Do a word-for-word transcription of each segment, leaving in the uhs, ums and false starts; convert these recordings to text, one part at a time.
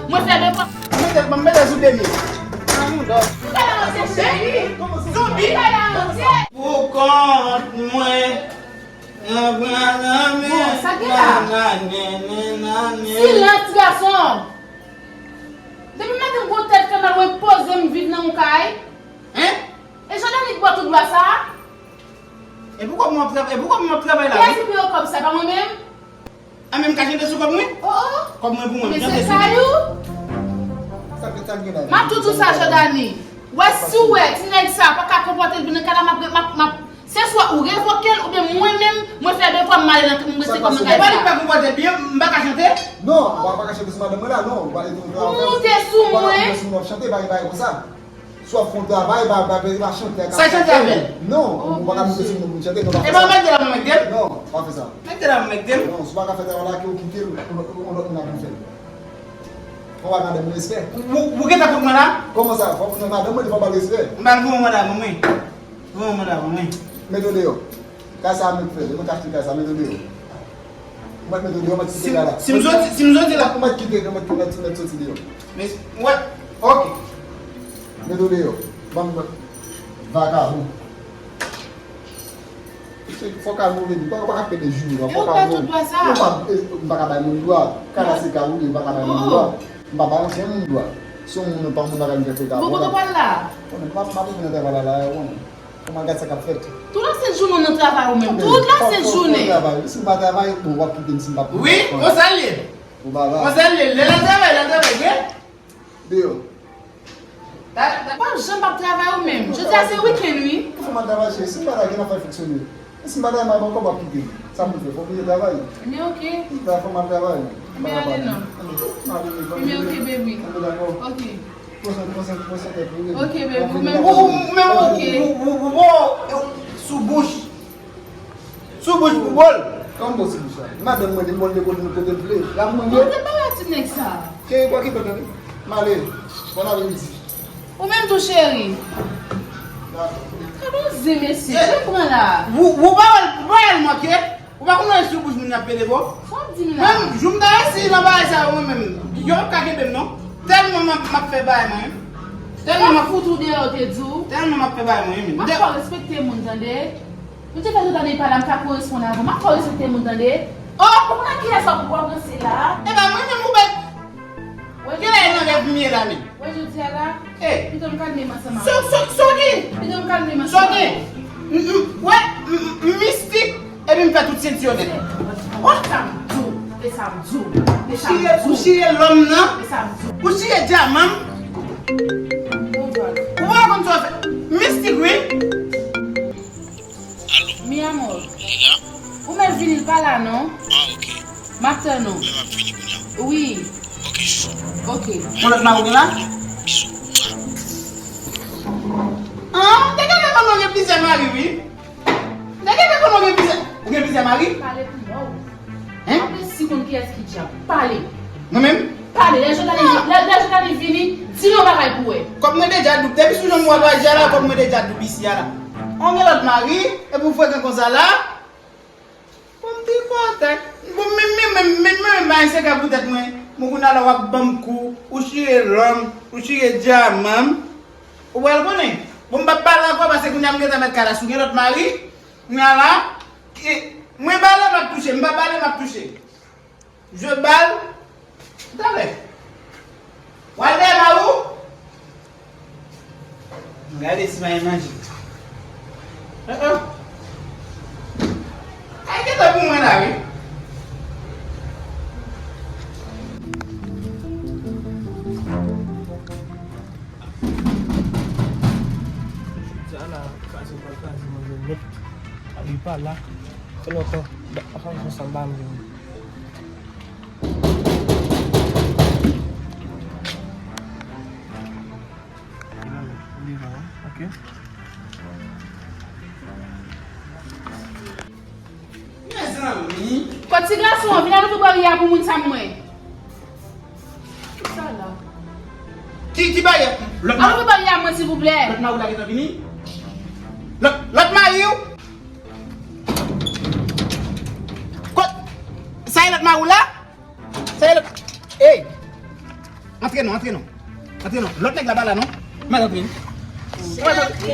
Mwen fè devwa. Mete, mete sou demi. Pou kont mwen. Bon, sa gen la? Silans, gason. Depi maten m gon tèt fè mal, mwen poze m viv nan yon kay. Hein? E Jòdani k ba w tout dwa sa a? E poukò mwen ap travay, e poukò mwen ap travay la? Kiyès ki peye w kòb sa, pa mwen menm? A, men m ka chante sou kòb mwen? Oh, oh. Kòb mwen pou mwen, m chante sou li. Men se kay ou. Sa k, sa k gen la? M ap tou di w sa, Jòdani. Wè, si w wè ti nèg sa pa ka konpòte l byen nan kay la, m ap, m ap, m ap, se swa ou revoke l, oubyen mwen menm, mwen fè devwa m, m ale nan, m rete kòm nan kay sa. E pa li pa konpòte l byen, m pa ka chante? Non, ou pa ka chante sou madanm mwen la, non. Ou pa, ou pa, ou pa, ou pa chante, pa, pa konsa. Si w ap fè yon travay, pa, pa, pa, pa chante ak... Sa chante avè l? Non, ou pa ka monte sou moun pou chante, non, pa fè sa. E pa mèt de la mèt de l? Non, pa fè sa. Mèt de la mèt de l? Non, si w pa ka fè travay la, ke w kite l, yon lòt, yon lòt moun ap vin fè l. Fò w bay madanm ou respè. Ou, ou, ou gentan kont mwen la? Kòman sa? Fò w bay madanm mwen, fò w ba l respè. M pral voye yon manda pou mwen. Voye yon manda pou mwen. Mete w deyò. Kay sa a mwen k fè l, e mwen k achte kay sa a, mete w deyò. Ou mèt mete w deyò, ou mèt kite kay la. Si m soti, si m soti la. Ou mèt kite, ou mèt, ou mèt, ou mèt soti deyò. Men, wè, ok. Mete w deyò. Ban m vakabon. Fò kay move, ou pa, ou pa ka pede jou, ou pa ka pede. Ou pa, e, ou pa ka bay moun dwa. Kay la se kay ou ye, ou pa ka bay moun dwa. M pa bay ankenn moun dwa. Si yon moun pa moun la ka vin fè kay. Bon, kote w pral la? Konnen, m ap, m ap vin nan travay la, la, konnen. Kòman gad sa k ap fèt? Tout lasent jounen w nan travay ou menm. Tout lasent jounen. Si m pa travay, bon, w ap kite m si m pa... Wi, konsa l ye. Ou pa la. Konsa l ye. Lè l ap travay, l ap travay vre. Deyò. W ap janm p ap travay ou menm. Jodi a se wikenn, wi. Fò m al travay, cheri. Si m pa travay, ki n ap fè fonksyone? Si m pa travay, m ap ankò, w ap kite m. Sa m pou fè? Fò m oblije travay. Men oke. M travay, fò m al travay. Men ale non. Men oke, baby. Oke. Pran swen, pran swen, pran swen tèt ou, wi. Ok, baby, ou menm tou. Ou, ou, ou, ou, ou, ou, ou, ou, sou bouch. Sou bouch pou bòl. Kòman bon sou bouch la? Madanm mwen, li mwen, li kote, kote l vle. La mwen ye. Bon, debarase ti nèg sa. Cheri, pa okipe l, tande. M ale. Bon apremidi. Ou menm tou, cheri. Dakò. Gad on zen, mesye. Jan pran la. Ou, ou pa wè l, ou pa wè l manke? Ou pa konn wè sou bouch moun y ap pede, bon? Sa w ap di m la? Mwen, jou m ta resi nan bagay sa yo, mwen menm, yo p ap ka kenbe m, non. Tèlman m ap, m ap fè bagay mwen menm. Tèlman m ap fout ou deyò, te di w. Tèlman m ap fè bagay mwen menm. M ap fè w respekte moun, tande. Ou te fè tout ane pa la, m ka koresponn avè w. M ap fè w respekte moun, tande. Oh! Ou konn ak kiyès w ap, w ap ranse la? E pa mwen menm ou bèt. Kilè e nan rèv m ye la menm? Wè jodi a la, pito m kalme m ansanm avè w. So, so, so ki? Pito m kalme m ansanm avè w. So ki? M, m, wè, m, m, m mistik, epi m fè tout senti yo nèt. Oh, sa m di w, e sa m di w, e sa m di w. Ou chire, ou chire lòm nan. E sa m di w. Ou chire dyaman m. Ou pa konn sa w fè. Mistik, wi. Alo. Mi amor. Ou mèt vini, l pa la non. Ah, ok. M ap tann ou. Men m ap vini kounye a. Wi. Ok, chouchou. Ok. Yon lòt mari w gen la? Bisou. Ah, te genlè konnen w gen plizyè mari, wi. Te genlè konnen w gen plizyè, ou gen plizyè mari? Pale pou mò w. Hein? Apre si konn kiyès ki djab. Pale. Mwen menm? Pale. Lè Jòdani, lè, lè Jòdani vini, di l yon bagay pou wè. Kòb mwen deja doub. Depi sou jan m wè bagay la, kòb mwen deja doub isi a la. Ou gen lòt mari, epi w frekan konsa la. Bon, m te kontan. Bon, men, men, men, men, men, men, bagay se ka pou tèt mwen. Bon, kounye a la w ap ban m kou, ou chire lòm, ou chire dyaman m. Ou pral konnen. Bon, m p ap pale ankò, paske kounye a m gentan mèt kay la. Si w gen lòt mari, kounye a la, e, mwen bale, m ap touche. M pa bale, m ap touche. Je bal. Talè. W al dèyè mari w? Gade si mari manje. Uh-uh. Ay, gentan pou mwen la, wi. Sa la, kraze, pral kraze manje nèt. Li pa la. Fè lontan. Anfen, fè sa m pa vle. Ok. Mezanmi. Kot ti gason an, vin al ouvri baryè a pou moun sa mwen. Ki sa la? Ki, ki baryè? Lòt... Al ouvri baryè a mwen, silvouplè. Lòt mari w la gentan vini? Lòt, lòt mari w? Kot? Sa e lòt mari w la? Sa e lòt... Ey! M Antre non, antre non. Antre non. Lòt nèg la pa la non. Mèt antre. Ou mèt antre.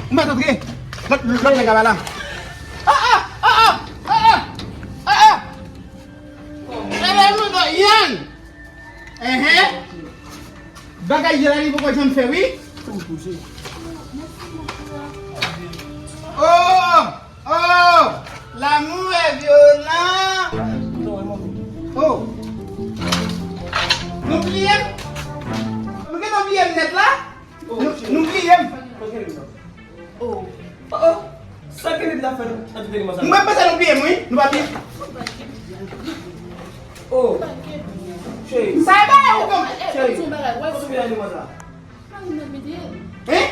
Ou mèt antre. Lòt, lòt nèg la pa la. Ah, ah, ah, ah, ah, ah. Ah, ah. Elè nou do Yan. Enhen. Bagay Jelani poko janm fè wi. Oh! Oh! L'amour est violent. Oh! Nou bliye m? Nou gentan bliye m nèt la? Nou, nou bliye m? Oh. Oh, oh. Sa Kennedy ta fè nan tèt Deni Mwaza? Mwen panse nou bliye m wi. Nou pa bliye. Oh. Cheri. Sa e bagay ou konn. Cheri. Kote w ye Deni Mwaza? Hein?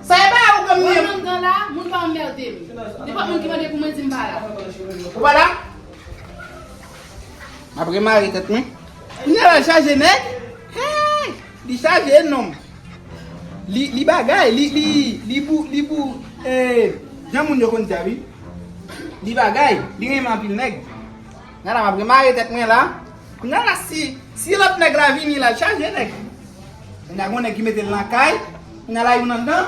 Sa e bagay ou konn li. Mwen anndan la, moun pa anmède m. Nenpòt moun ki mande pou mwen di m pa la. Ou pa la? M ap remare tèt mwen. Kounye a l chaje nèg. Hey! Li chaje nonm. Li, li bagay, li, li, li bou, li bou, eh, jan moun yo konn di a wi. Li bagay, li renmen anpil nèg. Kounye a la m ap remare tèt mwen la. Kounye a la si, si lòt nèg la vini la, l chaje nèg. Kounye a gon nèg ki mete l nan kay. Kounye a la youn anndan.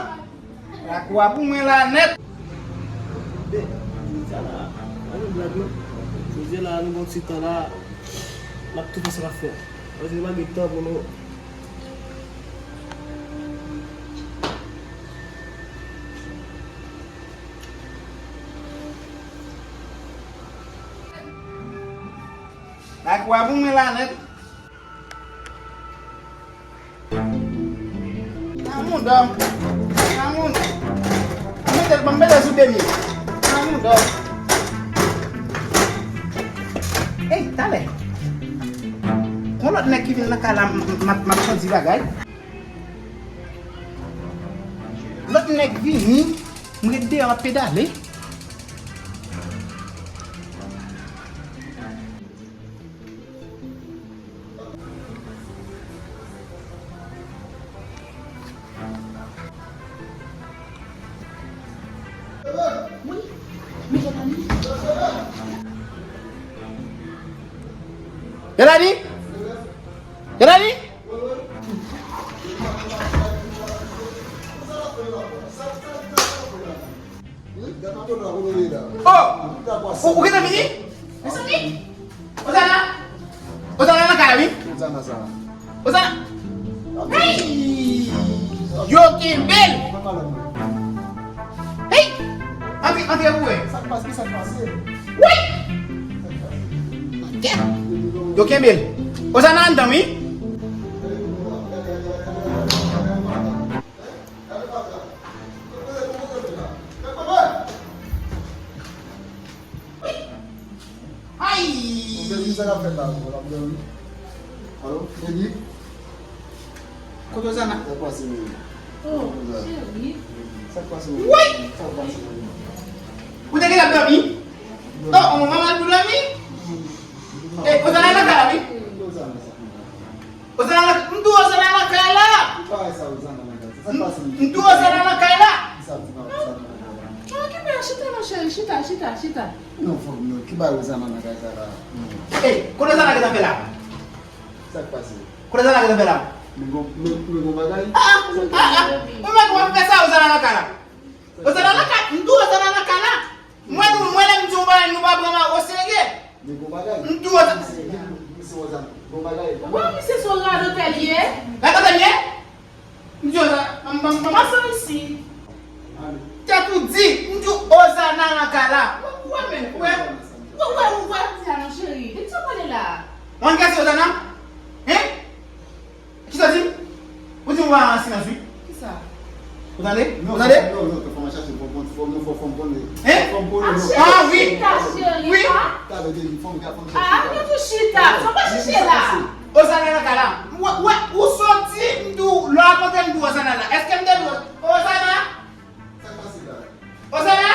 Lakou a pou mwen la nèt. Jodi a la, pa gen blag non. Jodi a la, nou gon ti tan la, n ap tou fè sa n ap fè. Paske nou pa gen tan pou nou. Lakou a pou mwen la nèt. Nan mouda m. Nan mouda. Ban m mete, ban m mete sou Deni. Nan mouda m. Ey, talè. Gon lòt nèg ki vin nan kay la, m, m, m ap, m ap kondi bagay. Lòt nèg vini, m ret deyò, m ap pedale. Jelani? Jelani? Oh! Ou, ou gentan vini? Mezanmi! Ozana! Ozana nan kay la, wi. Ozana sa. Ozana! Hey! Yo kenbe l! Hey! Antre, antre pou wè. Sa k pase, sa k pase? Wi! Yo kenbe l. Ozana anndan, wi. Ay! Baby, sa k ap fèt la ankò? L ap dòmi? Alo, baby? Kote Ozana? Sa k pase menm? Oh, cheri. Sa k pase menm? Woy! Sa k pase menm? Ou te gentan dòmi? Oh, on manman pou dòmi? Eh, Ozana nan kay la, wi. Ozana sa. Ozana nan, m di w Ozana nan kay la. Ki bagay sa Ozana nan kay sa? Sa k pase menm? M di w Ozana nan kay la. Ki sa, ki bagay sa nan kay la? Non, ki bagay, chita non, cheri, chita, chita, chita. Non, fòk nou, ki bagay Ozana nan kay sa la? Ey, kote Ozana gentan fè la? Sa k pase? Kote Ozana gentan fè la? Men gon, men, men gon bagay? Ah, ah, ah, ah. Ou mèt w ap fè sa, Ozana nan kay la. Ozana nan kay, m di w Ozana nan kay la. Mwen, nou, mwen, lè m di yon bagay, nou pa pran m o serye. Men gon bagay. M di w Ozana. Misye Ozana. Gon bagay. Bon, misye se yon radotè li ye. Radotè li ye? M di Ozana, m, m, m, m, Mason isi. Tèt ou di, m di w Ozana nan kay la. Ou wè, men, ou wè. Ou wè, ou wè. Di a non, cheri. De ki sa w pale la? Mwen kase Ozana? Hein? Kisa w di? Ou di w pa an silans, wi. Kisa? Ou tande? Ou tande? Non, non, fò m chache, fò m, fò m, fò m konnen. Hein? Fò m konnen, non. Ah, wi. Chita, cheri, wi. Talè, baby, fò m, fò m chache. Ah, nou tou chita. Sa w pa chache la. Ozana nan kay la. Wè, wè, ou soti, m di w, lè w ap antre, m di w Ozana la. Èske m te di w Ozana? Sa k pase la? Ozana?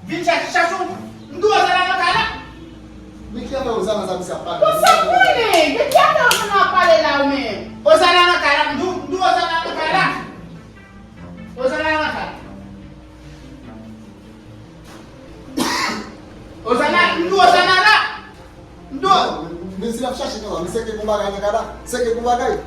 Vin chache, chache w. M di w Ozana nan kay la. Men ki afè Ozana sa misye ap pale? Bon, sa m konnen. Men ki afè Ozana ap pale la ou menm? Ozana nan kay la. M di w, m di w Ozana nan kay la. Ozana nan kay la. Ozana, m di w Ozana la. M di w. Men se Ap chache konsa, misye gen bon bagay nan kay la. Misye gen bon bagay.